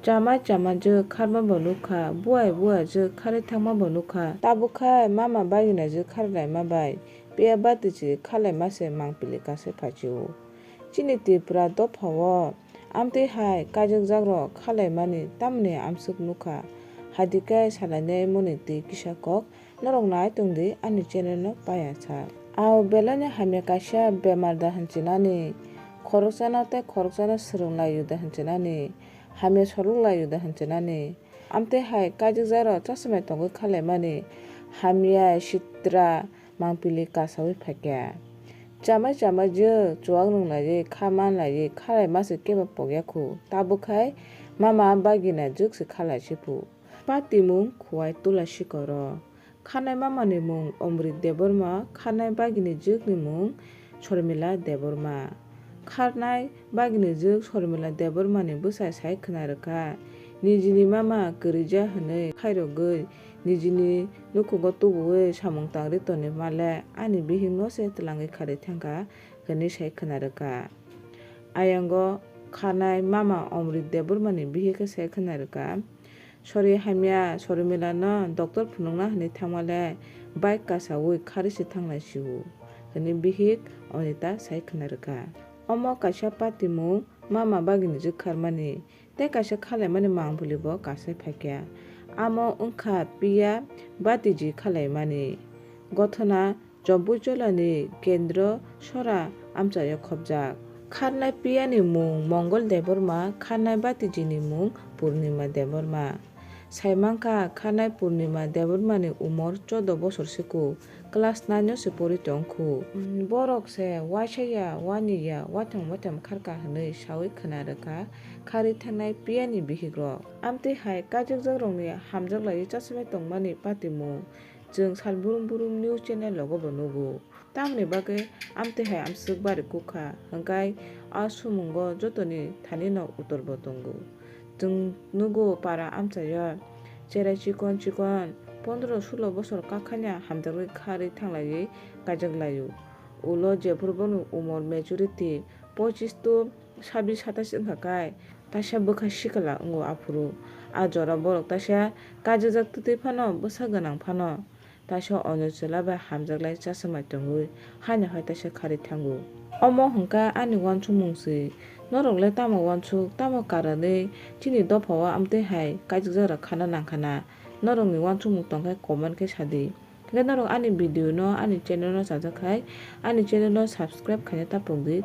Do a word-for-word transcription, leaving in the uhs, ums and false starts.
Chamai chamai jwk kharma bo nukha, buai buai jwk kharwi thangma bo nukha. Tabukhe mama bagina jwk kharwi laima bai piya bati chiri kharlaima se mangpili kasai phachi-o. Chini Tripura dophao amtwi hai kaijwkjakrok kharlaimani tamni amswk nukha. Hadikhe salainai moni twi kisa kok. Norok nai tongdi ani channel no paya sa. Ao belai no hamya kaisa bemar da hinchinani, khoroksano tei khoroksano swrwng laio da hinchinani, hamya sorok laio da hinchinani. Amtwi hai kaijwkjakrok chasmai tongwi kharlaimani hamya sitra mangpili kasaui phaikha. Chamai chamai jwk chuak nwnglaiwi kha manlaiwi kharlaima se kebo pokya khu. Tabukhe mama bagina jwk se kharlai se phu. Patimung Khuwai Tula Sikoro. Kharnai mamani mung Omrit Debbarma, kharnai bagini jwkni mung Sormila Debbarma. Kharnai bagini jwk Sormila Debbarmani bwsai sai khwna rwkha, nijini mama kwrwija hwnwi khairogwi, nijini nukhugo tubuwi samung tangri toni male ani bihikno se twlangwi kharwi thangkha hwnwi sai khwna rwkha. Ayango kharnai mama Omrit Debbarmani bihik khe sai khwna rwkha. Sori hamya, Sormilano doctor phunukna hwnwi thangmale bike kasaui kharwi se thanglai sio, hwnwi bihik Onita sai khwna rwkha. Omo kaisa patimung mama bagini jwk kharmani tei kaisa kharlaimani mangpili bo kasai phaikha. Amo wngkha piya batiji kharlaimani. Gothona Jampuijolani Kendro Sora amchaio khopjak. Kharnai piyani mung Mongol Debbarma, kharnai batijini mung Purnima Debbarma. Saimankha kharnai Purnima Debbarmani umor choudo bosor siku, class nine o se pori tongkhu. Borok se waisa ya, wani ya, waitham waitham kharkha hwnwi saui khwna rwkha kharwi thangnai piyani bihikrok. Amtwi hai kaijwkjakrokni hamjak laiwi chachimai tongmani patimung. Chwng sal burum burum news channel rogo bo nugo. Tamoni bagwi amtwi hai amswk bari kukha, hwnkhe a sumungo jotoni thani no utor bo tongo. Chwng nugo para amchaio cherai chikon chikon pondro sulo bosor kakhanya hamjakgwi kharwi thanglaiwi kaijak laio. Ulo jephuru bono umor majority pochis to sabis satais wngkha kai, taisa bwkha sikla wngo aphuru. A jora borok taisa kaijakjak twtwi phano, bwsa gwnang phano, taisa onyo chwla bai hamjaklai chachomai tongwi haino hai taisa kharwi thango. Omo hwnkha ani uansukmung se. Norok le tamo uansuk, tamo karanwi chini dophao amtwi hai kaijakjak rok khana nangkhana? Norokni uansukmung tongkhe comment khe sadi. Hwnkhe norok ani video no, ani channel no chajak khai, ani channel no subscribe khaina tapokdi.